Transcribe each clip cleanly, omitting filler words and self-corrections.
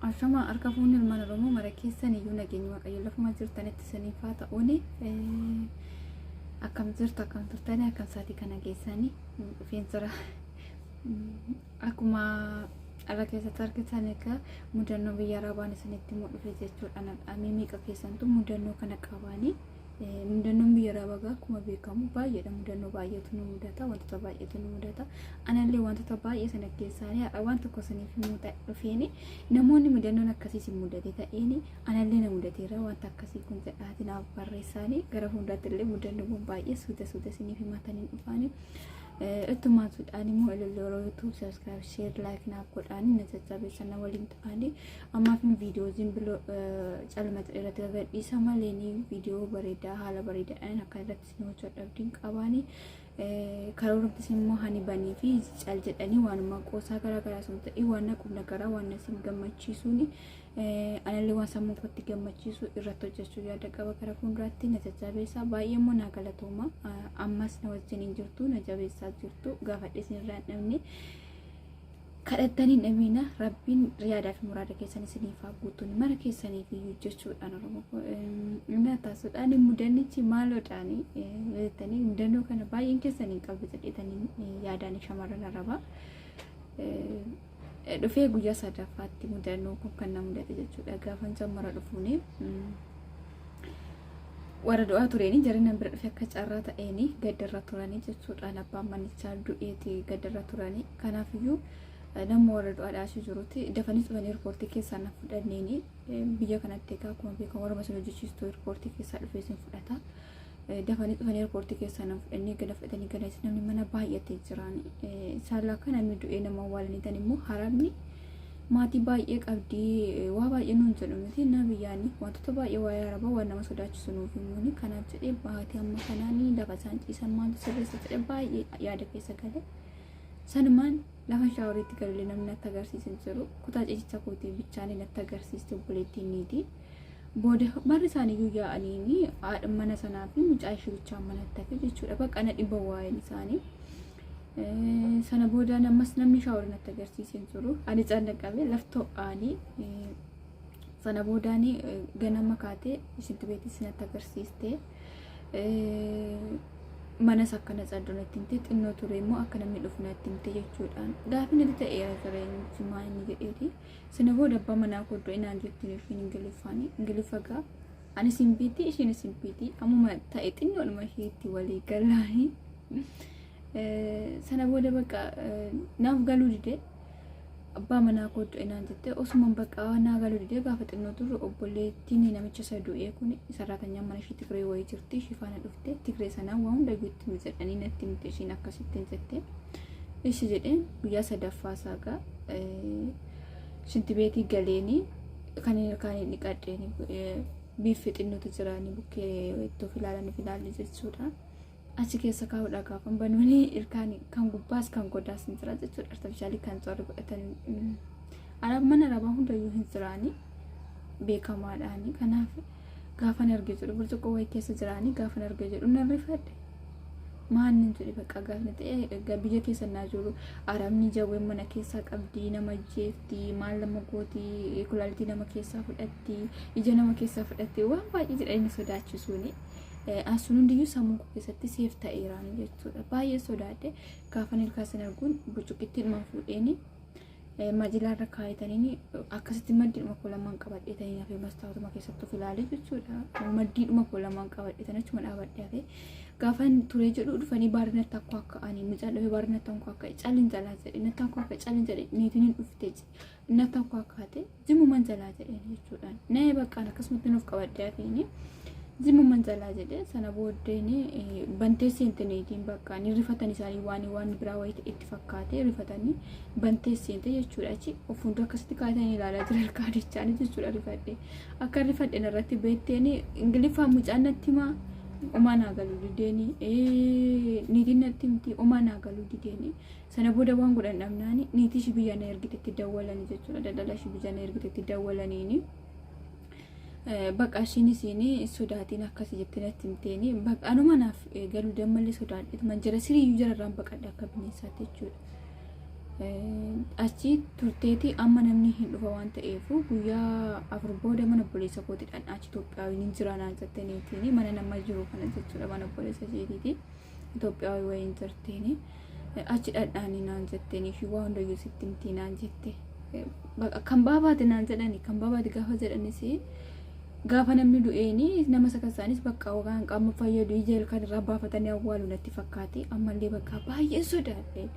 Ashama harka fuunni ilmaan Oromoo mara keessan iyyuu nageenyi Waaqayyo lafuma jirtanitti isiniif haa ta'uuni. Akkam jirtu, akkam turtanii, akkam sa'aatii kana geessanii? Dhufeen jira. Akkuma irra keessatti argitan egaa mudannoo biyya Arabaan isinitti immoo dhufe jechuudha. Nadhaamii meeqa keessantu mudannoo kana qabaanii? Mudannoon biyya Arabaa egaa akkuma beekamu baay'eedha. Mudannoo baay'eetu nu mudata. Wantoota baay'eetu nu mudata. Anallee wantoota baay'ee sana keessaa har'a waan tokko isiniif himuu dhufeeni, namoonni mudannoon akkasii isin mudate ta'eeni anallee na mudateera wanta akkasii kun jedhaati naaf barreessaanii, gara fuulduraatti illee mudannoowwan baay'ee suuta suuta isiniif himatanii dhufaanii. Ittumaan suudhaan immoo ilillee yeroo YouTube subscribe, share, like naaf godhaanii na jajjabeessan, na waliin ta'anii. Ammaaf viidiyoo zimbiloo calma irratti gadhiisa malee viidiyoo bareedaa haala bareedaadhaan akka irratti isin hojjedhu abdiin qabaanii. Karoorumtis immoo hani banii fi cal jedhanii waanuma qoosaa garaagaraa sun ta'e, waan naqum nagaraa, waan isin gammachiisuuni, anallee waan sammuu kootti gammachiisu irratti hojjechuu yaada qaba. Gara fuulduraatti na jajjabeessaa. Baay'ee immoo naa galatooma. Ammas na wajjin hin jirtu, na jabeessaa jirtu. Gaafadhe isinirraa hin dhabne, kadhattanii hin dhabina. Rabbiin yaadaa fi muraada keessan isiniif haa guutuun mara keessaniif iyyuu jechuudhaan. Oromoo inni taasisuudhaan mudannichi maaloodhaan jettanii, mudannoo kana baay'een keessan hin qabdu jedhetanii yaadaan shamarran Arabaa. Dhufee guyyaa sadaffaatti mudannoo kun kan na mudate jechuudha. Gaafan jammara dhufuuni warra du'aa tureeni jarri nan bira dhufe akka carraa ta'eeni gaddarra turanii jechuudhaan, abbaan manichaa du'eeti gaddarra turanii. Kanaafiyyuu nama warra du'aa dhaashuu jirutti dafanii dhufanii airportii keessaa na fudhanneeni. Biyya kanatti egaa akkuma beekamu warra isin hojjechiistu airportii keessaa dhufee isin fudhata. Dafanii dhufanii airportii keessaa na fudhannee gala fudhatanii gala namni mana baay'atee jiraan. Isaan akka namni du'ee nama awwaalanii tan immoo haramni maatii baay'ee qabdii, waa baay'ee nuun jedhu miti na biyyaani wantoota baay'ee waa'ee Arabaa waan nama sodaachisu nuuf himuuni. Kanaaf jedhee maatii amma kanaanii lafa isaan ciisan maaltu sirreessa jedhee baay'ee yaada keessa gale. Sanumaan lafa showeriitti galulee namni natti agarsiisan jiru, kutaa ciisicha kootii bichaanii natti agarsiiste obboleettiin niiti. Booda barri isaanii iyyuu yaa'anii haadha mana sanaa fi mucaa ishee bichaan manatti hafe jechuudha. Bakka na dhibba waa'een isaanii. Sana booda ammas namni showerii natti agarsiisee jiru. Ani cannaqame, laftoo'aanii. Sana boodaan ganama kaatee isintu beekti natti agarsiiste. Manas akkana caddu natti himte, xinnoo ture immoo akka namni dhufu natti himte jechuudhaan. Gaafi natti ta'eera jireenyi maa inni jedheeti. Sana booda abbaa manaa koo iddoo inaan jettiin isheen Ingiliffaani. Ingiliffa gaa ani simbiitii, isheen simbiitii, ammuma ta'e xinnoodhuma isheetti walii galaanii. Sana booda bakka naaf galuu dide, abbaa manaa koo iddoo inaan jette osuma bakka naa galuu dide. Gaafa xinnoo turre obboleettiin namicha isa du'ee kun sarraatanyaan mana ishii Tigree wayii jirti, ishii faana dhufte. Tigree sanaan waa hunda itti himi jedhanii natti himte, ishiin akkasittiin jette. Ishi jedheen guyyaa sadaffaa isaa shintibeetii galeeni kan ilkaan dhiqadheeni biiffi xinnootu jiraani bukkee itti of ilaalaniif ilaalli jechuudha. Achi keessa kaa'uudha gaafa banuuni ilkaan kan gubbaas kan godaas hin jira jechuudha. Artificialii kan warri godhatan arab mana Arabaa hundayyuu hin jiraani beekamaadhaani. Kanaaf gaafan arge jedhu burcuqqoo wayii keessa jiraani, gaafan arge jedhu nan rifadhe. Maanni jedhe bakka gaafni ta'e biyya keessa naa jiru Arabni jawween mana keessaa qabdi, nama jeefti, maal nama gooti, kulaalitii nama keessaa fudhatti, ija nama keessaa fudhatti, waan baay'ee jedhanii sodaachisuuni. Asuun hundiyyuu sammuu koo keessatti seef ta'eeraani jechuudha. Baay'ee sodaadhe. Gaafan ilkaan sana arguun burcuqqittii dhuma fuudheeni majilaarra kaayatanii akkasitti maddiidhuma koo lamaan qabadheetanii hafee, mastaawotuma keessatti of ilaalee jechuudha. Maddiidhuma koo lamaan qabadheetanii achuma dhaabadhee hafee. Gaafan turee jedhu dhufanii baarri natti akka akka ani mucaan dhufee baarri natti akka akka calin jalaa jedhe, natti akka akka calin jedhe, niitiin hin dhufte, natti akka akkaate zimuman jalaa jedheen jechuudhaan. Na'ee baqqaan akkasumatti nuuf qabadhee hafeeni. Zimuman jalaa jedhe. Sana booddeen bantee seente niitiin. Bakka ni rifatan isaanii, waan biraa wayii itti fakkaate rifatanii bantee seente jechuudha. Achi of fuuldura akkasitti kaatanii ilaalaa jira ilkaanichaanii jechuudha. Rifadhe akka rifadhe irratti beekteen Ingiliffaan mucaan natti himaa omaa naa galuu dideeni, niitiin natti himti omaa naa galuu dideeni. Sana booda waan godhan dhabnaani niitii ishii biyya na ergitetti dawwalanii jechuudha. Daldala ishii biyya na ergitetti dawwalaniini. Bakka ishiin isiin sodaatiin akkasii jettee natti himteeni bakka anuma naaf galuu dammallee sodaadheetu man jira siriyyuu jararraan baqadhe akka bineensaatti jechuudha. Achi turteeti amma namni hin dhufa waan ta'eef guyyaa 4 booda mana obboleessa kootiidhaan achi Itoophiyaawii ni jira naan jettaniitiin, mana nama jiru kana jechuudha, mana obboleessa isheetiiti Itoophiyaawii wayiin jirteeni achi dhadhaanii naan jettanii fi waa hundayyuu sitti himtii naan jette. Kan baabaate naan jedhani, kan baabaate gaafa jedhanis gaafa namni du'eeni nama sakassaanis bakka waan qaama fayyadu ija ilkaan irraa baafatanii awwaalu natti fakkaate. Ammallee bakka baay'ee sodaadhe.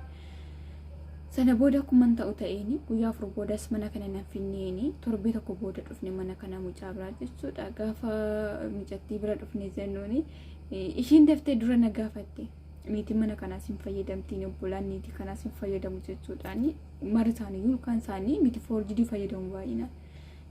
Sana booda akkuma ta'u ta'eeni guyyaa 4 boodas mana kana nan finneeni, torbee tokko booda dhufne mana kana mucaa biraa jechuudha. Gaafa mucattii bira dhufne jennuuni ishiin daftee dura na gaafatte. Niitiin mana kanaas hin fayyadamtiin, obbolaan niitii kanaas hin fayyadamu jechuudhaani, mara isaanii ilkaan isaanii miti, forged fayyadamu baay'inaan.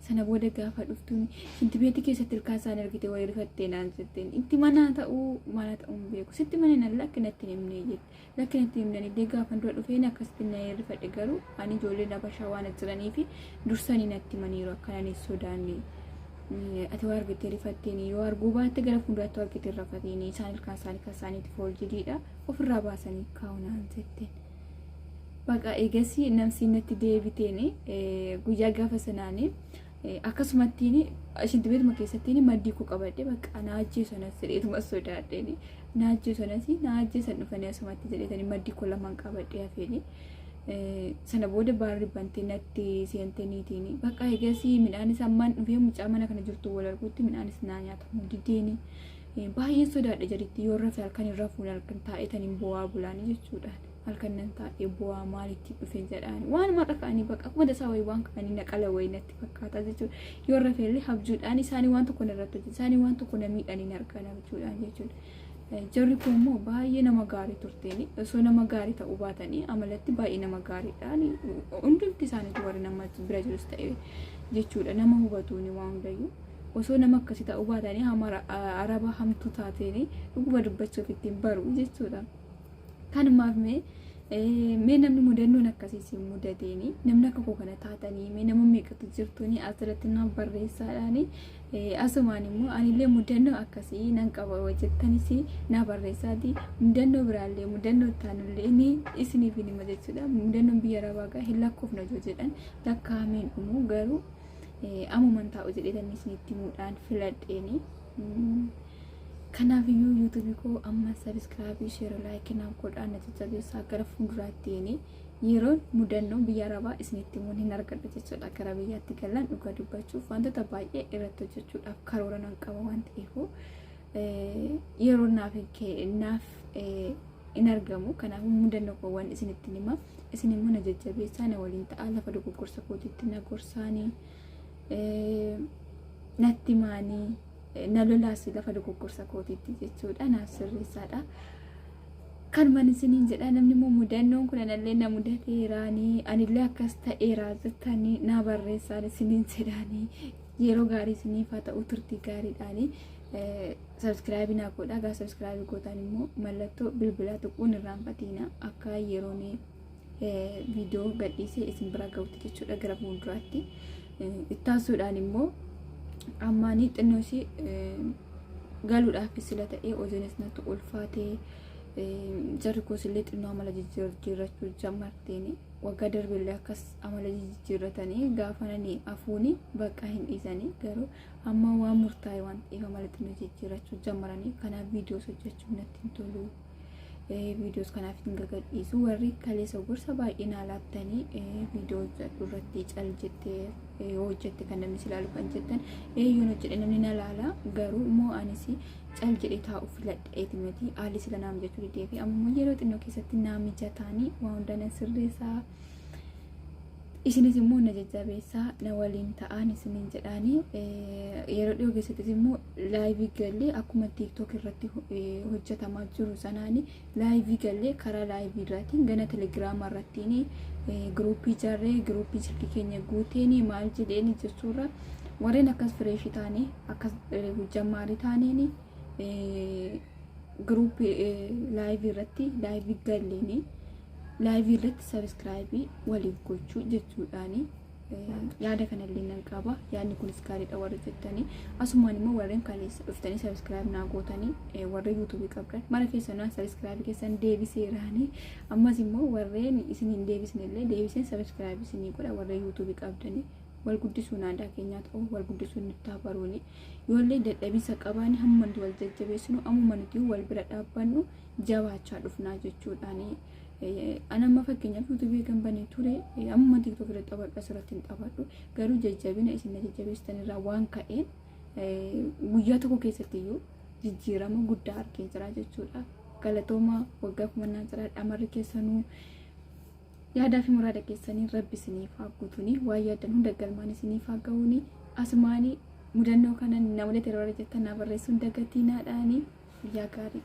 Sana booda gaafa dhuftuun shintibeetii keessatti ilkaan isaanii argite wayii rifattee naan jetteen. Itti manaa ta'uu mana ta'uu hin beeku. Sitti mana nan lakki natti hin himne jette. Lakki natti hin himne illee gaafa dura dhufeen akkasitti na rifadhe, garuu ani ijoolleen Habashaa waan jiranii fi dursanii natti himaniiru akkanaan hin sodaanne. Ati waa argitee rifatteen yoo arguu baatte gara fuulduraatti argitee rafateen, isaan ilkaan isaanii kan isaaniitti forgediidha, ofirraa baasanii kaa'u naan jetteen. Baqa eegasii namsi natti deebiteen guyyaa gaafa sanaanii akkasumattiin shintibeetuma keessattiin maddii koo qabadhe, bakka na ajjeesanas jedheetuma sodaadheen, na ajjeesanas na ajjeesan dhufanii asumatti jedheetanii maddii koo lamaan qabadhe hafeeni. Sana booda baarri bantee natti seenteniitiin bakka eegasii midhaanis ammaan dhufee mucaa mana kana jirtu wal arguutti midhaanis naa nyaatamu dideeni. Baay'een sodaadhe jedhetti, yoo rafe halkan hin rafuun, halkan taa'etaniin bo'aa bulaanii jechuudha. Halkan nan taa'ee bu'aa maalitti dhufe jedhaan waan mar'a ka'anii bakka akkuma tasaa wayii waan ka'anii naqala wayii natti fakkaata jechuudha. Yoo rafeellee habjuudhaan isaanii waan tokko narratti hojjetu, isaanii waan tokko na miidhanii argan habjuudhaan jechuudha. Jarri kun immoo baay'ee nama gaarii turteeni, osoo nama gaarii ta'uu baatanii amalatti baay'ee nama gaariidhaan hundumti isaaniitu, warri nama bira jirus ta'e jechuudha, nama hubatuuni waan hundayyuu. Osoo nama akkasii ta'uu baatanii araba hamtuu taateeni dhuguma dubbachuuf ittiin baru jechuudha. Kanumaaf mee namni mudannoon akkasii si mudateeni, namni akka koo kana taatanii mee nama meeqatu jirtuuni asirratti naaf barreessaadhaani. Asumaan immoo anillee mudannoo akkasii nan qaba jettanis na barreessaati. Mudannoo biraallee, mudannoo ittaanullee ni isiniif hima jechuudha. Mudannoon biyya arabaa gaa hin lakkoofne yoo jedhan lakkaa'ameen dhumu, garuu ammuman taa'u jedheetanii isinitti himuudhaan filadheeni. Kanaaf iyyuu YouTubeii koo amma subscribe, share, like naaf godhaa, na jajjabeessaa. Gara fuulduraattiin yeroon mudannoo biyya arabaa isinitti himuun hin argadhu jechuudha. Gara biyyaatti galan dhuga dubbachuuf wantoota baay'ee irratti hojjechuudhaaf karoora nan qaba waan ta'eef yeroo naaf hin argamu. Kanaafuu mudannoo koowwan isinitti hima. Isin immoo na jajjabeessaa, na waliin ta'aa, lafa dogoggorsa kootiitti na gorsaanii, natti himaanii, na lolaas lafa dogoggorsa kootiitti jechuudha, naaf sirreessaadha. Kanumaan isiniin jedha, namni immoo mudannoon kun anallee na mudateeraanii, anillee akkas ta'eera jettanii na barreessaan isiniin jedhaanii. Yeroo gaarii isiniif haa ta'u, turtii gaariidhaanii. Subscribe naa godhaa. Gaafa subscribe gootan immoo mallattoo bilbilaa tuquun irraanfatiina, akka yeroon viidiyoo gadhiisee isin bira gahutti jechuudha gara fuulduraatti. Ittaansuudhaan immoo ammaanii xinnoo ishee galuudhaaf sila ta'ee hojiinis natti ulfaatee, jarri koos illee xinnoo amala jijjiirrachuu jammarteeni. Waggaa darbeellee akkas amala jijjiirratanii gaafa nani afuuni bakka hin dhiisanii, garuu amma waan murtaa'e waan ta'eef amala xinnoo jijjiirrachuu jammaranii. Kanaaf viidiyoos hojjechuun natti hin tolu. Viidiyoos kanaaf hin gagadhiisu. Warri kaleessa gorsa baay'ee naa laattanii, viidiyoo hojjedhu irratti cal jettee yoo hojjette kan namni si ilaalu kan jettan, yoon hojjedhe namni na laala, garuu immoo anis cal jedhee taa'u filadheeti miti, haalli sila naa mijachuu didee fi ammoo yeroo xinnoo keessatti naa mijataanii waa hunda nan sirreessaa. Isinis immoo na jajjabeessaa, na waliin ta'aan isiniin jedhaanii. Yeroo dhiyoo keessattis immoo live gallee akkuma TikTok irratti hojjetamaa jiru sanaani live gallee karaa live irraatiin gana Telegrama irrattiin group ijaarree, group silkii keenya guuteen maal jedheen jechuurra, warreen akkas fresh ta'anii akkas jammaarii ta'aniin group live irratti live galleeni live irratti subscribe waliif gochuu jechuudhaani. Yaada kanallee nan qaba. Yaadni kunis gaariidha warri jettanii, asumaan immoo warreen kaleessa dhuftanii subscribe naa gootanii, warra YouTubeii qabdan mara keessanuu subscribe keessan deebiseeraanii, ammas immoo warreen isin hin deebisnellee deebiseen subscribe isinii godha. Warra YouTubeii qabdanii, wal guddisuun aadaa keenyaa ta'u, wal guddisuun nutti haa baruuni. Yoollee dadhabinsa qabaani, hamma nuti wal jajjabeessinu, ammuma nuti wal bira dhaabbannu jabaachaa dhufnaa jechuudhaani. Ani amma fakkeenyaaf YouTubeii kan banee ture amma TikTok irratti taphadhu, asirratti hin taphadhu, garuu jajjabina isin na jajjabeessitan irraa waan ka'een guyyaa tokko keessatti iyyuu jijjiirama guddaa argee jira jechuudha. Galatooma, waggaa kumannaa jira. Dhamarri keessanuu yaadaa fi muraada keessanii Rabbi isiniif haa guutuuni, waan yaaddan hunda galmaan isiniif haa ga'uuni. Asumaanii mudannoo kana namoota yeroo jettan naa barreessuun dagatiinaadhaanii. Guyyaa gaarii.